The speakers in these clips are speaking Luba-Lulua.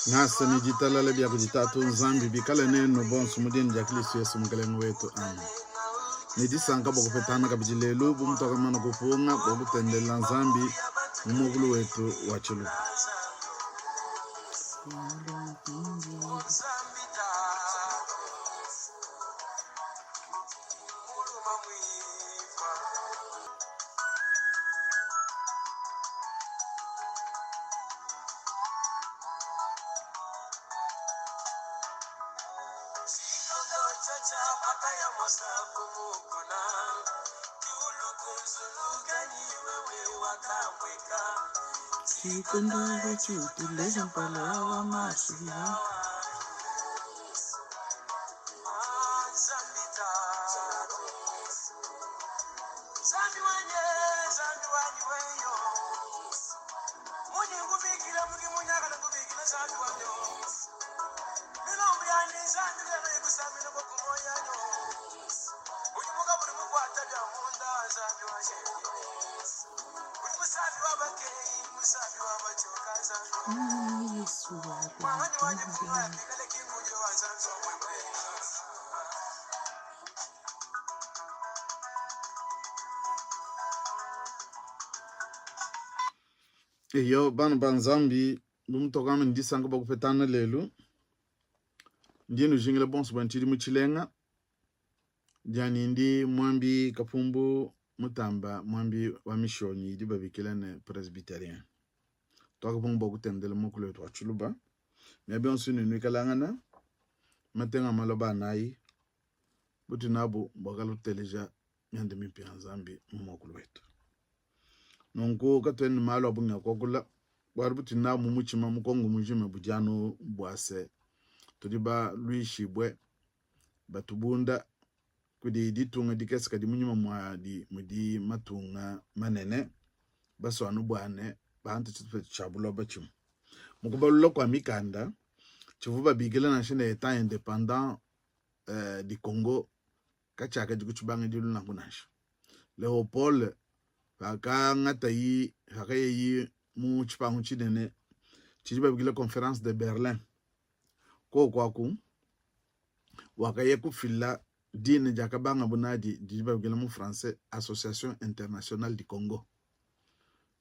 Ngasa ne ditalala bia kudi Tatu Nzambi bikale nenu bonso mu dina dia Kristo Yesu Mukelenge wetu. Amen. Ne disanka bua kupetangana kabidi lelu bu mutuakamana kupunga bua kutendelela Nzambi mu muakulu wetu wa Tshiluba. Tshikondo tshiutuleja mpala wa Masiya. Yesu Eyo bana ba Nzambi, bu mutuakamba ne disanka bua kupetangana lelu, ndi nujingila bonso bua tshidimu tshilenga. Dianyi ndi muambi Kapumbu Mutamba, muambi wa mishonyi idi babikila ne Presbyterien. Tuakapunga bua kutendela muakulu wetu wa Tshiluba. Miaba yonso inu nuikalangana, matenga a maloba anayi butudi nabu mbua kala kuteleja mianda mimpe ya Nzambi mu muakulu wetu. Nunku katuena ne malu a bungi a kuakula, bualu butudi nabu mu mutshima mu Kongo mujima budi anu bua se, tudi baluishibue, batubunda kudi ditunga dikese kadi munyima muadi mudi matunga manene, basua anu bua ne, bantu tshitupa tshia buloba tshimue. Mu kubalula kua mikanda, tshivua babikila nansha ne Etat independant du Congo katshiakadi ku tshibangidilu nanku nansha. Leopold pakangatayi pakayayi mu tshipangu tshinene tshidi babikila Conference de Berlin, koku aku wakaya kufila dina diakabangabu nadi didi babikila mu français Association Internationale du Congo.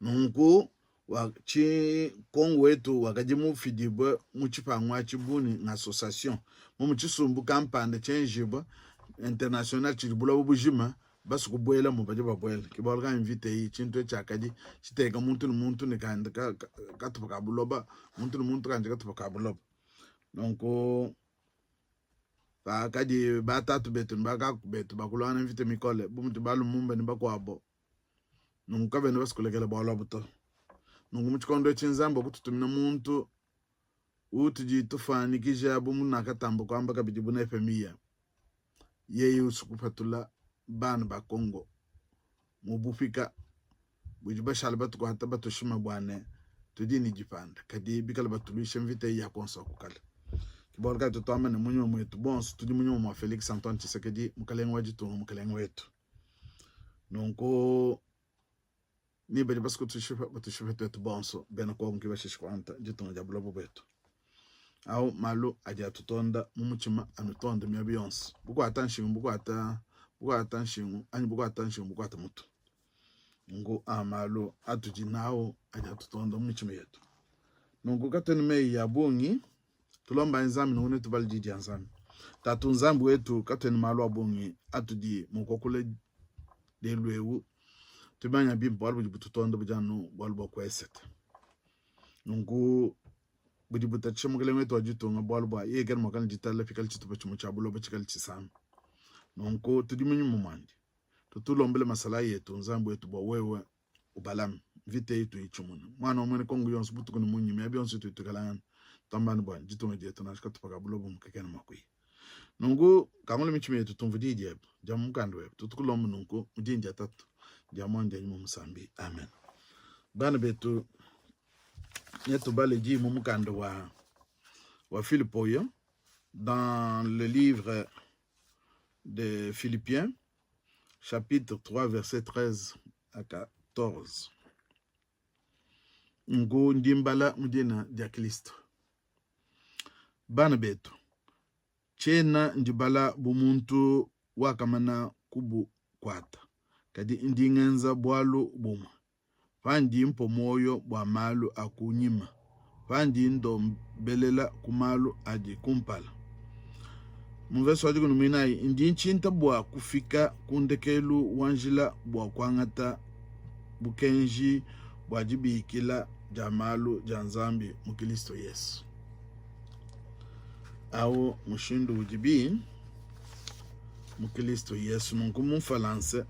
Nunku wa tshi Kongo wetu wakadi mufidibue mu tshipangu atshi bu ne ng'association mu mu tshisumbu kampanda tshienjibua international tshidi buloba bujima basue kubuelamu badi babuela. Ke bualu kayi mvita eyi tshintu etshi tshiakadi tshiteka muntu ne muntu ne kanda ka, ka, katupa ka buloba muntu ne muntu kandi katupa ka buloba. Nunku pakadi batatu betu ne bakaku betu bakuluangana mvita mikole bu mudi ba Lumumba ne bakuabo Nunku kabena basue kulekela bualu abu to. Nunku mu tshikondo etshi Nzambi wakututumina muntu utudi tufuanyikija bu munakatamba kuamba kabidi bu Nehemiya, yeye usua kupatula bana ba Kongo mu bupika budi bashala batukuata batushima bua ne tudi ne dipanda, kadi bikale batuluisha mvita eyi ya kuonso aku kale. Ke bualu kayi tutuamba ne munyima muetu bonso tudi munyima mua Felix Antoine Tshisekedi, mukalenge wa ditunga, mukalenge wetu. Nunku ne badi basue kutushipa batushipe tuetu bonso bena Kongo ke bashishe kuanta ditunga dia buloba buetu. Au malu adi atutonda mu mutshima anutonde miaba yonso. Bukuata nshingu bukuata bukuata nshingu anyi bukuata nshingu bukuata mutu. Nunku a malu atudi nawu adi atutonda mu mitshima yetu. Nunku katuena meyi ya bungi Tulombayi Nzambi nunku ne tubale Diyi dia Nzambi. Tatu Nzambi wetu, katuena malu a bungi atudi mua kuakula lelu eu. Tumanya bimpe bualu budi bututonda budi anu bualu bua ku esete. Nunku budi butatshisha mukelenge wetu wa ditunga bualu bua yeye kena muakane ditalala pikala tshitupa tshimue tshia buloba tshikale tshisama. Nunku tudi munyima muandi. Tutulombele masalayi etu Nzambi wetu bua wewe ubalame mvita eyi tuyitshimuna mwana wa mwene kongo yonso butuku ne munyima ya bionso itu itukalangana twambani bua ditunga dietu nansha katupa ka buloba bumue kena mua kuya nunku kangula mitshima yetu tumvu diyi diebe dia mu mukanda webe tutukulomba nunku mu dina dia tatu dia muana dia nyuma musambi amen bana betu netubale diyi mu mukanda wa wa Filipoyo dans le livre de Philippiens chapitre 3 verset 13 à 14. Nku ndi mbala mu dina dia Kristo. Bana betu, tshiena ndibala bu muntu wakamana kubukuata, kadi ndi ngenza bualu bumue, pandi mpua muoyo bua malu a ku nyima, pandi ndombelela ku malu adi kumpala. Mu mvese wa dikumi ne muinayi, ndi ntshinta bua kufika ku ndekelu wa njila bua kuangata bukenji bua dibikila dia malu dia Nzambi mu Kilisto Yesu. Au mushindu udibi mu Kilisto Yesu. Nunku mu Mfalanse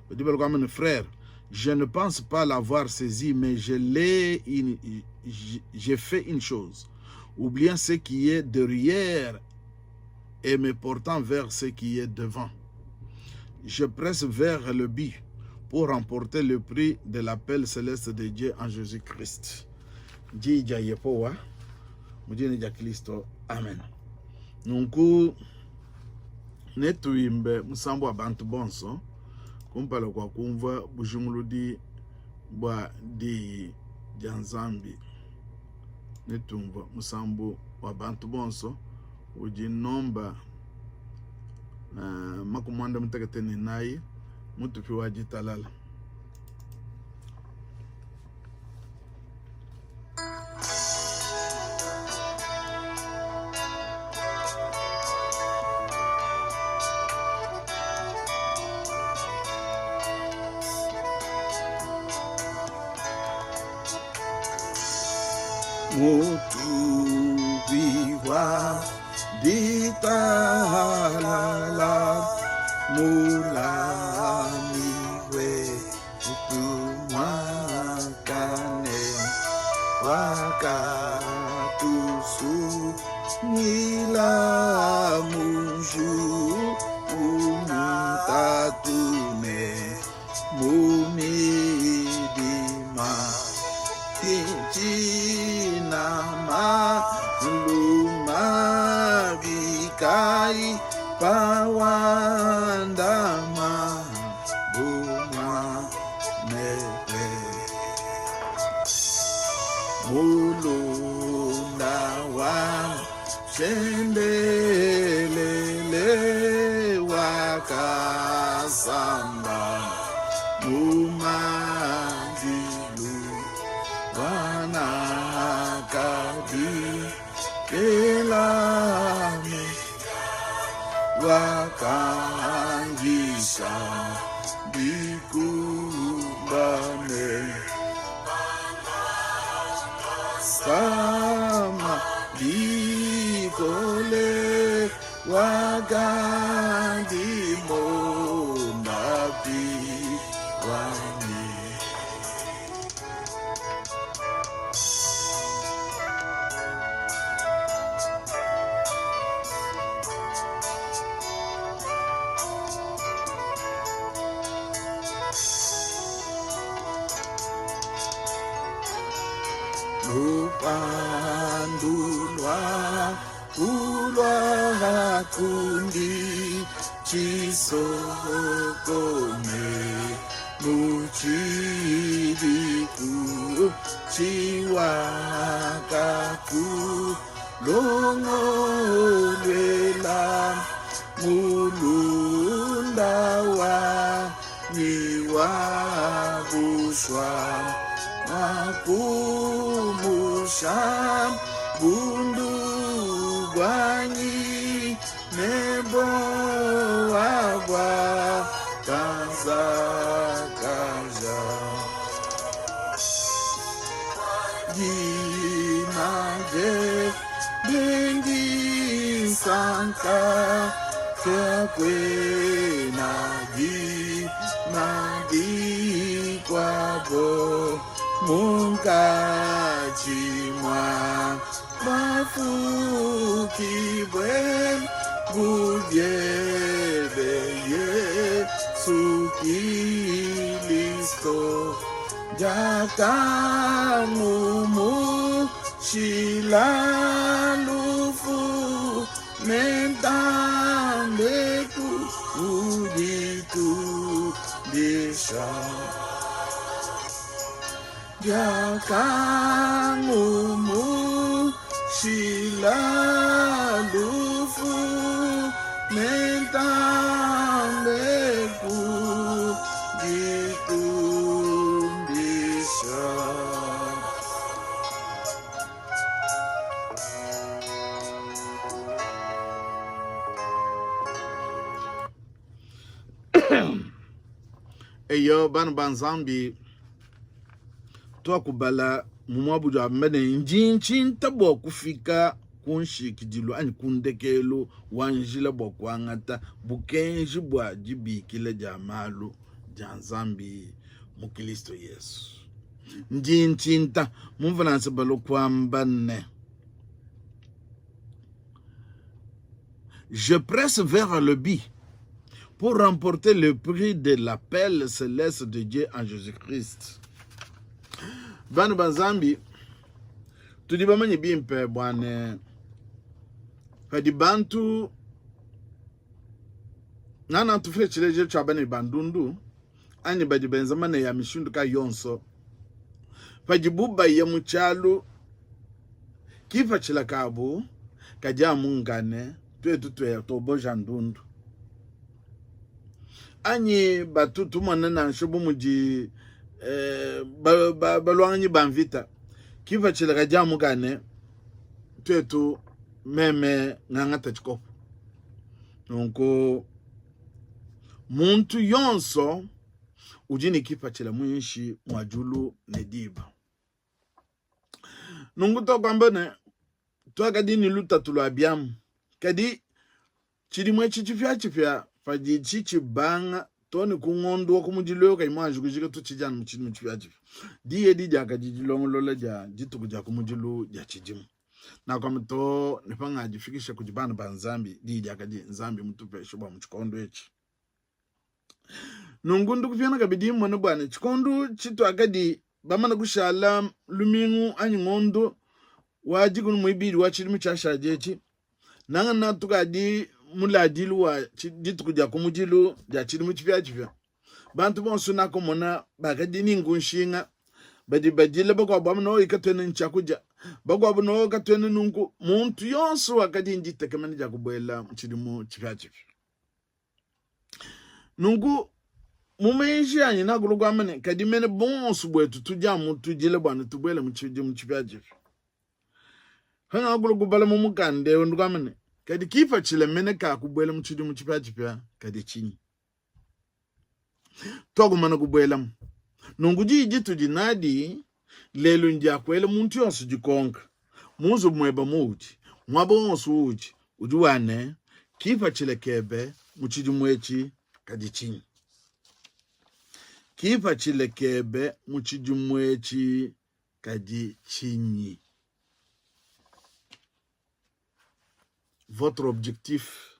badi baluka ne frère, je ne pense pas l'avoir saisi, mais je l'ai j'ai fait une chose, oubliant ce qui est derrière et me portant vers ce qui est devant. Je presse vers le but pour remporter le prix de l'appel céleste de Dieu en Jésus-Christ. Diyi dia Yehowa mu dina dia Kristo. Amen. Nunku netuimbe musambu wa bantu bonso kumpala kua kumvua bujinguludi bua diyi dia Nzambi. Netumvua musambu wa bantu bonso udi nomba 64 mutupi wa ditalala. Mutupi wa ditalala mulami wetu muakane wakatusungila mu njuku mutatu ne mu midima Tshina malu mabi kayi pawandama buma nebe mulunda wa shendelele wakasamba mumandilu wanakadi kelame wakangisha bikumbane sama bikole wakandi mondapi wanyi. Lupandu lua kulua kundi tshisokome mu tshibiku tshiwakaku longoluela mulunda wanyi wa bushwa wakumusha bundu bwanyi nebo bwa kanzakaja dinaje bengi sanka kwena dina dikwabo munkatshi mua bafukibue bubiebe Yesu Kilisto diakamumu shila lufu nentambeku uditudisha diakamumu Nshila lufu nentambe kuditumbisha. Eyo bana ba Nzambi tuakubala mu muabu udi ne ndi ntshinta bua kufika ku nshikidilu anyi ku ndekelu wa njila bua kuangata bukenji bua dibikila dia malu dia Nzambi mu Kilisto Yesu. Ndi ntshinta mu Mfulansa balua kuamba ne Je presse vers le but pour remporter le prix de l'appel céleste de Dieu en Jésus-Christ. Bana ba Nzambi, tudi bamanye bimpe bua ne padi bantu nana tufile tshilejilu tshia bana ba ndundu anyi badi benza manaya ya mishindu kayi yonso padibu baya mu tshialu kipatshila kabu kadi amu nkane tuetu tuya toboja ndundu anyi batu tumona nansha bu mudi eh, baluanganyi ba mvita kipatshila kadi amu kane tuetu meme ngangata tshikopo nunku muntu yonso udi ne kipatshila muinshi mua diulu ne diba nunku tuakuamba ne tuakadi ne lutatu lua biamu kadi tshidimu etshi tshipiatshipia paditshi tshibanga too ne ku ngondo wa kumudilu eu kayi muanji kujika tutshidi anu mu tshidimu tshipiatshipia diyi edi diakadi dilongolola dia dituku dia kumudilu dia tshidimu nakuamba too ne pangadifikisha kudi bana ba nzambi diyi diakadi nzambi mutupeshe bua mu tshikondo etshi Nunku ndukupiana kabidi mmona bua ne tshikondo tshituakadi bamane kushala lumingu anyi ngondo wa dikumi muibidi wa tshidimu tshiashadi etshi, nangana tukadi muladilu wa dituku dia kumudilu dia tshidimu tshipiatshipia. Bantu bonso nakumona bakadi ni nkunshinga badi badila bakuabu bamba no katuena ne tshiakudia bakuabu no katuena nunku. Muntu yonso wakadi ne ditekemena dia kubuela mu tshidimu tshipiatshipia. Nunku mu meji anyi nakulu kuamba ne kadi mene bonso buetu tudi amu tudila bua ne tubuele mu tshidimu tshipiatshipia. Pangakulu kubala mu mukanda eu ndikuamba ne kadi kipatshila mene ka kubuela mu tshidimu tshipiatshipia kadi tshinyi? Tuakumana kubuelamu. Nunku diyi ditudi nadi lelu ndia kuela muntu yonso dikonka mu nzubu muebe muudi, muaba wonso uudi, udi wa ne, kipatshila kebe mu tshidimu etshi kadi tshinyi? Kipatshila kebe mu tshidimu etshi kadi tshinyi? Votre objectif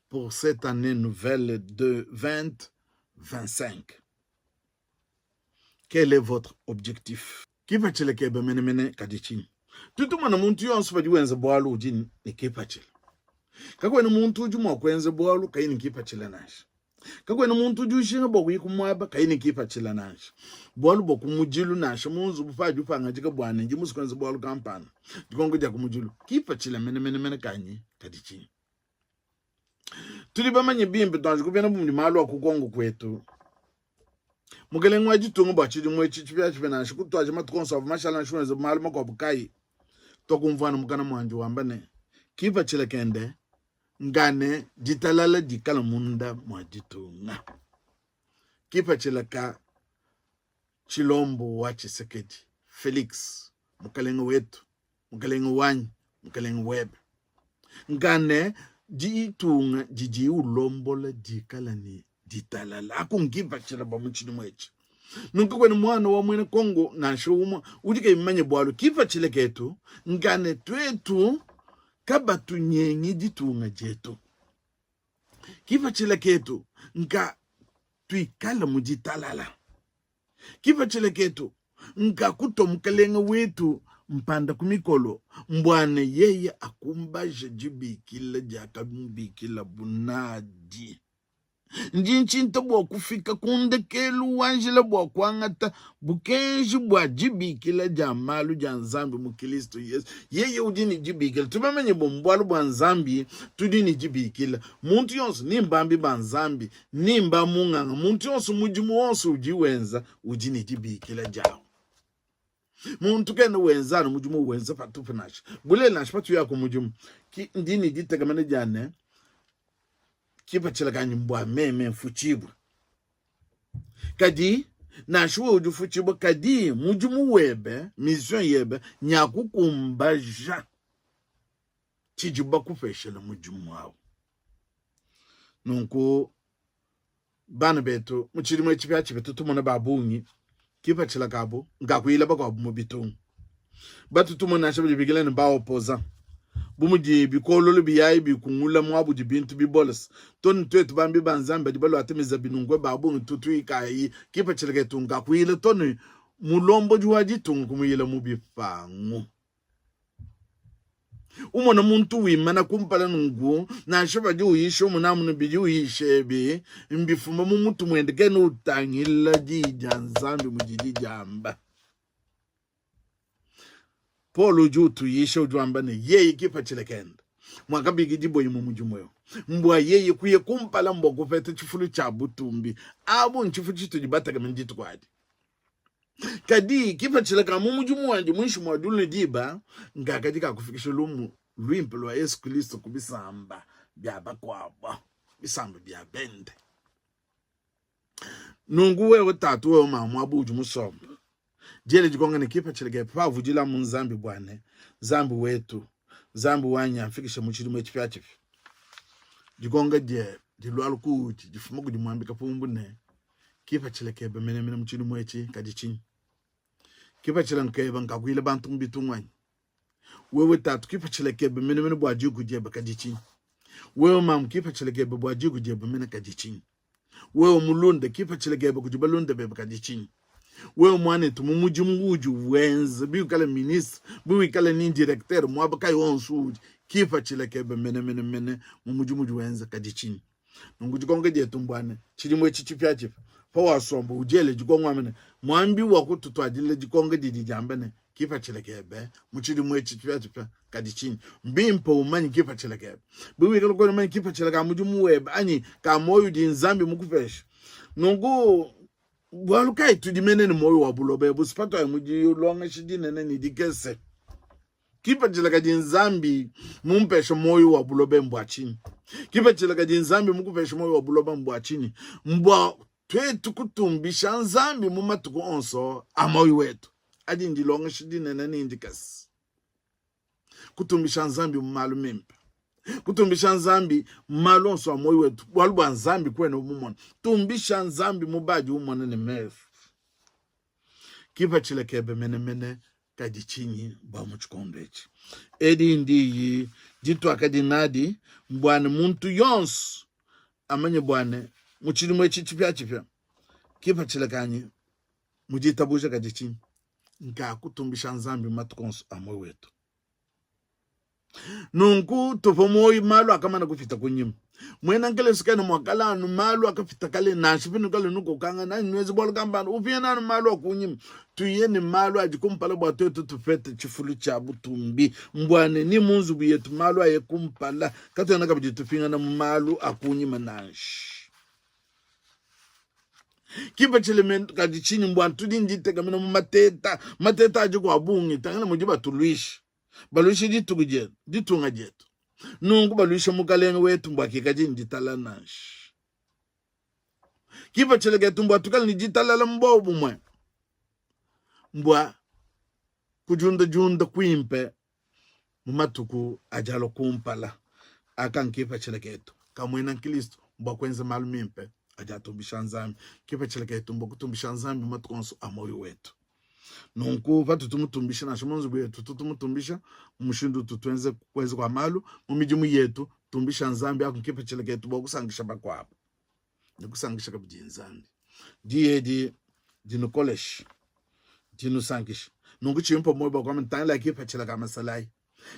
pour cette année nouvelle de 2025. Quel est votre objectif? Kipatshila kebe menemene kadi tshinyi? Tudi tumona muntu yonso padi wenza bualu udi ne kipatshila. Kakuena muntu udi mua kuenza bualu kayi ne kipatshila nansha. Kakuena muntu udi ujinga bua kuya ku muaba kayi ne kipatshila nansha. Bualu bua ku mudilu nansha mu nzubu padi upangadika bua ne ndi musue kuenza bualu kampanda, dikonko dia ku mudilu kipatshila menemene kanyi kadi tshinyi? Tudi bamanye bimpe tuanji kupena bu mudi malu a ku Kongo kuetu. Mukelenge wa ditunga bua tshidimu etshi tshipiatshipia nansha kutuaja matuku onso avua mashala nansha wenza malu makuabu kayi tuakumvuana mukana muandi wamba ne kipatshila kende ngane ditalala dikala munda mua ditunga. Kipatshila ka Tshilombo wa Tshisekedi Felix mukalenge wetu mukalenge wanyi mukalenge webe ngane ditunga didi ulombola dikala ne ditalala aku nkipatshila bua mu tshidimu etshi nunku kuena muana wa muena Kongo nansha umue udi kayi mumanye bualu kipatshila ketu ngane tuetu kabatunyengi ditunga dietu kipatshila ketu nka tuikale mu ditalala Kipatshila ketu nka kutua Mukelenge wetu mpanda ku mikolo, mbua ne yeye akumbaje dibikila diakamubikilabu nadi. Ndi ntshinta bua kufika ku ndekelu wa njila bua kuangata bukenji bua dibikila dia malu dia Nzambi mu Kilisto Yesu. Yeye udi ne dibikila. Tubamanye bu bualu bua Nzambi tudi ne dibikila. Muntu yonso, ni mbambi ba Nzambi, ni mba munganga, muntu yonso mudimu wonso udi wenza udi ne dibikila diawu. Muntu kena wenza anu mudimu wenza patupu nansha. Bulelela nansha patuya ku mudimu, ki ndi ne ditekemena dia ne kipatshila kanyi mbua meme mfutshibue. Kadi nansha wewe udi ufutshibua, kadi mudimu webe, mission yebe nya kukumbaja tshidibu bakupeshela mudimu awu. Nunku bana betu, mu tshidimu etshi tshipiatshipia tutumona ba bungi kipatshila kabu nka kuyila bakuabu mu bitungu. Batutumona nansha badibikila ne ba opposant bu mudi bikololo biyayi bikungula muabu di bintu bibolesa to ne tuetu bambi ba Nzambi badi baluate mizabi nunku ba bungi tutuikayi kipatshila ketu nka kuyila to ne mulombodi wa ditunga kumuyila mu bipangu. Umona muntu wimana kumpala nunku, nansha padi uyisha umona amu ne bidi uyisha ebi mbifuma mu mutu muende, kena utangila diyi dia Nzambi mudidi diamba. Paulo udi utuyisha, udi wamba ne, yeye kipatshila kende muakabikidibuaye mu mudimu eu mbua yeye kuya kumpala mbua kupeta tshifulu tshia butumbi. Abu ntshifulu tshitudi batekemene dituku adi. Kadi kipatshila ka mu mudimu wandi muinshi mua diulu ne diba nkakadi ka kufikisha lumu luimpe lua Yesu Kristo ku bisamba bia bakuabo, bisamba bia bende. Nunku wewe tatu, wewe mamu, abu udi musomba diele dikonga ne kipatshila kebe pavudila mu Nzambi bua ne Nzambi wetu, Nzambi wanyi amfikishe mu tshidimu tshipiatshipia. Dikonga die dilualu kuudi difuma kudi muambi kapumbu ne Kipatshila kebe menemene mu tshidimu etshi kadi tshinyi? Kipatshila nkebe nkakuila bantu mu bitungu anyi? Wewe tatu, kipatshila kebe menemene bua diku diebe kadi tshinyi? Wewe mamu, kipatshila kebe bua diku diebe mene kadi tshinyi? Wewe mulunda, kipatshila kebe kudi balunda bebe kadi tshinyi? Wewe muanetu, mu mudimu uudi wenza, biwikale ministre, biwikale ni directeur, muaba kayi wonso uudi, kipatshila kebe menemene mene mu mudimu udi wenza kadi tshinyi? Nunku dikonka dietu mbua ne, tshidimu etshi tshipiatshipia, pawasomba udiele dikonko wamba ne, Muambi wa kututuadila dikonka didi diamba ne, kipatshila kebe mu tshidimu etshi tshipiatshipia kadi tshinyi? Mbimpe umanye kipatshila kebe. Biwikala kuena mumanye kipatshila ka mudimu webe anyi ka muoyo udi Nzambi mukupeshe, nunku bualu kayi tudi mene ne muoyo wa buloba ebu? Sipatuayi mu dilongesha dinene ne dikese. Kipatshila kadi Nzambi mumpeshe muoyo wa buloba mbua tshinyi? Kipatshila kadi Nzambi mukupeshe muoyo wa buloba mbua tshinyi? Mbua tuetu kutumbisha Nzambi mu matuku onso a muoyo wetu. Adi ndilongesha dinene ne ndikese. Kutumbisha Nzambi mu malu mimpe. Kutumbisha Nzambi mu malu onso a muoyo wetu. Bualu bua Nzambi kuena umumona. Tumbisha Nzambi mu badi umona ne mesu. Kipatshila kebe menemene kadi tshinyi bua mu tshikondo etshi? Edi ndiyi dituakadi nadi mbua ne muntu yonso amanye bua ne mu tshidimu etshi tshipiatshipia kipatshila kanyi mu ditabuja kadi tshinyi? Nka kutumbisha Nzambi matuku onso a muoyo wetu. Nunku tupue muoyo malu akamana kupita kunyima. Muena nkelesu kena mua kala anu malu akapita kale nansha pinukale nukokangana anyi nuenze bualu kampanda upingana anu malu a kunyima. Tuye ne malu adi kumpala bua tuetu tupete tshifulu tshia butumbi mbua ne ni mu nzubu yetu malu aye kumpala katuena kabidi tupingana mu malu a kunyima nansha. Kipatshila kadi tshinyi mbua tudi nditekemena mu mateta mateta adi kua bungi tangila mudi batuluisha baluishe dituku dietu, ditunga dietu. Nunku baluishe mukalenge wetu mbua kikadi ne ditalala nansha. Kipatshila ketu mbua tukale ne ditalala mu buobumue, mbua kudiundadiunda kuimpe mu matuku adi alua kumpala. Aka nkipatshila ketu ka muena nkristo mbua kuenza malu mimpe adi atumbisha Nzambi. Kipatshila ketu mbua kutumbisha Nzambi matuku onso a muoyo wetu. Nunku patudi tumutumbisha nansha mu nzubu yetu, tutu tumutumbisha mu mushindu utu tuenze kuenza kua malu mu midimu yetu, tumbisha Nzambi. Aku nkipatshila ketu bua kusankisha bakuabu ne kusankisha kabidi Nzambi. Diyi edi dinukoleshe, dinusankishe. Nunku tshimpa muoyo bua kuamba tangila kipatshila ka masalayi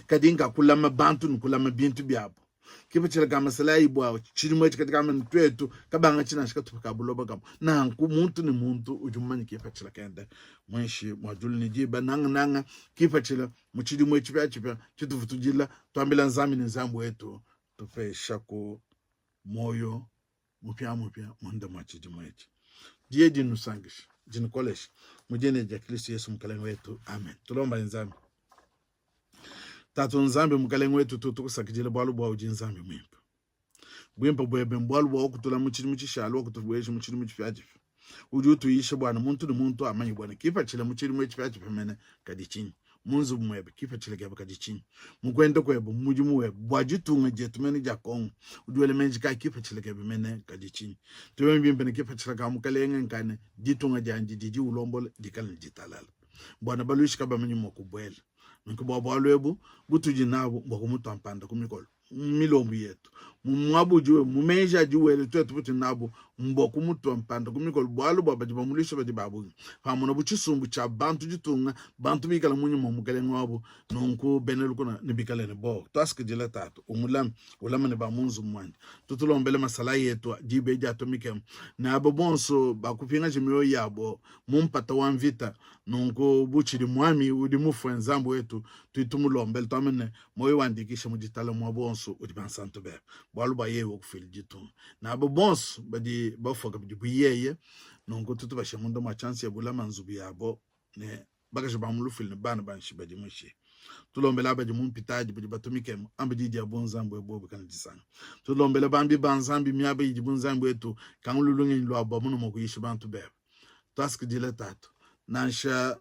kadi nka kulama bantu ne kulama bintu biabu. Kipatshila ka masalayi bua tshidimu etshi kadi kamba ne tuetu kabangatshi nansha katupa ka buloba kamue. Nanku muntu ne muntu udi mumanye kipatshila kende muinshi mua diulu ne diba, nangananga kipatshila mu tshidimu etshi tshipiatshipia tshituvua tudila tuambila Nzambi ne Nzambi wetu tupeshaku muoyo mupiamupia munda mua tshidimu etshi. Diye dinusankishe, dinukoleshe mu dina dia Kristo Yesu Mukalenge wetu. Amen. Tulombayi Nzambi. Tatu Nzambi Mukalenge wetu, tutukusakidila bualu bua udi Nzambi muimpe. Buimpe buebe mbualu bua wakutula mu tshidimu tshishale, wakutubueja mu tshidimu tshipiatshipia. Udi utuyisha bua ne muntu ne muntu amanye bua ne kipatshila mu tshidimu tshipiatshipia mene kadi tshinyi mu nzubu muebe, kipatshila kebe kadi tshinyi mu kuenda kuebe, mu mudimu webe, bua ditunga dietu mene dia Kongo. Udi wela meji kayi kipatshila kebe mene kadi tshinyi? Tumanye bimpe ne kipatshila ka Mukalenge nkane ditunga diandi didi ulombola dikale ne ditalala, bua ne baluishi kabamanyi mua kubuela. Nunku bua bualu ebu butudi nabu mbua kumutua mpanda ku mikolo mu milombu yetu, mu muaba udi mu meji adi wele tuetu butudi nabu mbua kumutua mpanda ku mikolo, bualu bua badi bamuluisha badi ba bungi. Pamona bu tshisumbu tshia bantu ditunga, bantu bikala mu nyuma wa mukelenge wabu, nunku bena lukuna nebikale ne buowa. Tuasakidila Tatu, umulame, ulame ne ba mu nzubu muandi. Tutulombele masalayi etu diba edi atumike ne aba bonso bakupingaja mioyo yabo mu mpata wa mvita. Nunku bu tshidi muami udi mufue Nzambi wetu, tudi tumulombela tuambe ne muoyo wandikisha mu ditala muaba wonso udi bansanto bebe, bualu bua yeye wakufuila ditunga ne aba bonso badi bafua kabidi bu yeye. Nunku tutubashe munda mua tshianza ya bulama nzubu yabo ne bakaji ba mu lufuila ne bana ba nshi badi mushi. Tulombela badi mu mpitadi badi batumikemu, amba di dia bunzambi webu bikale disanga. Tulombela bambi ba Nzambi miaba idi bunzambi wetu, kangulu lungenyi luabo bamone mua kuyisha bantu bebe. Tuasakidila Tatu, nansha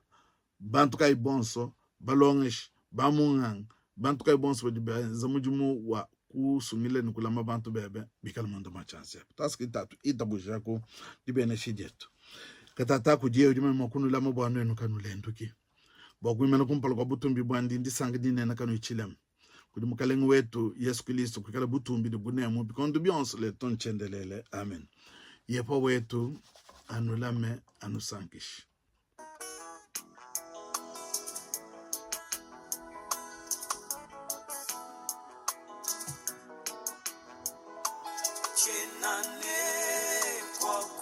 bantu kayi bonso, balongeshi, bamunganga, bantu kayi bonso badi benza mudimu wa kusungila ne kulama bantu bebe bikale munda mua tshianza tshiebe. Tuasakidila Tatu, itabujaku dibenesha dietu. Katata kudiye udi mua kunulama bua nuenu kanulenduki, bua kuimana kumpala kua butumbi buandi ndisanka dinene kanuyi tshilema. Kudi Mukalenge wetu Yesu Kilisto kuikala butumbi ne bunemu bikondo bionso letu ne tshiendelele. Amen. Yehowa wetu anulame, anusankishe.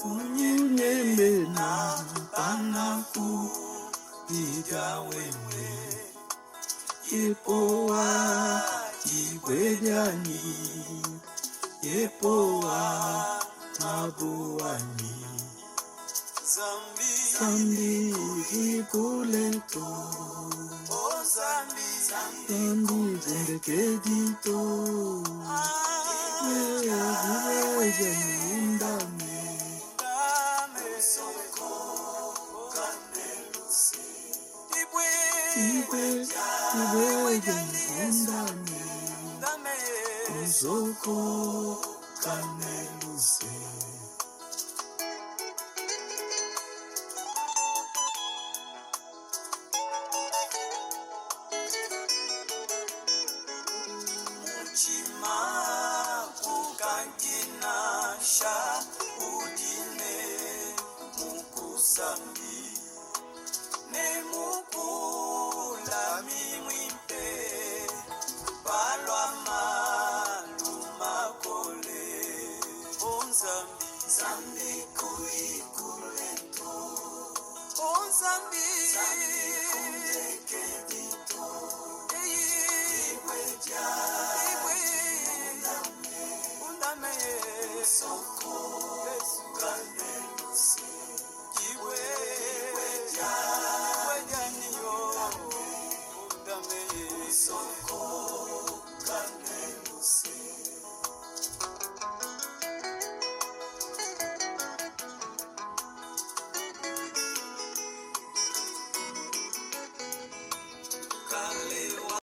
Kunyemena panakupiga wewe Yepowa dibue dianyi Yepowa mabuanyi Zambi kule to Zambi kundekedi to Wewe undame Iwe iwe undame Uzoko kaneluse Mutshima kukankinasha udi ne mukusambi ne mukulami muimpe palua malu makole. O Nzambi, Nzambi kuyi kule to. O Nzambi, Nzambi.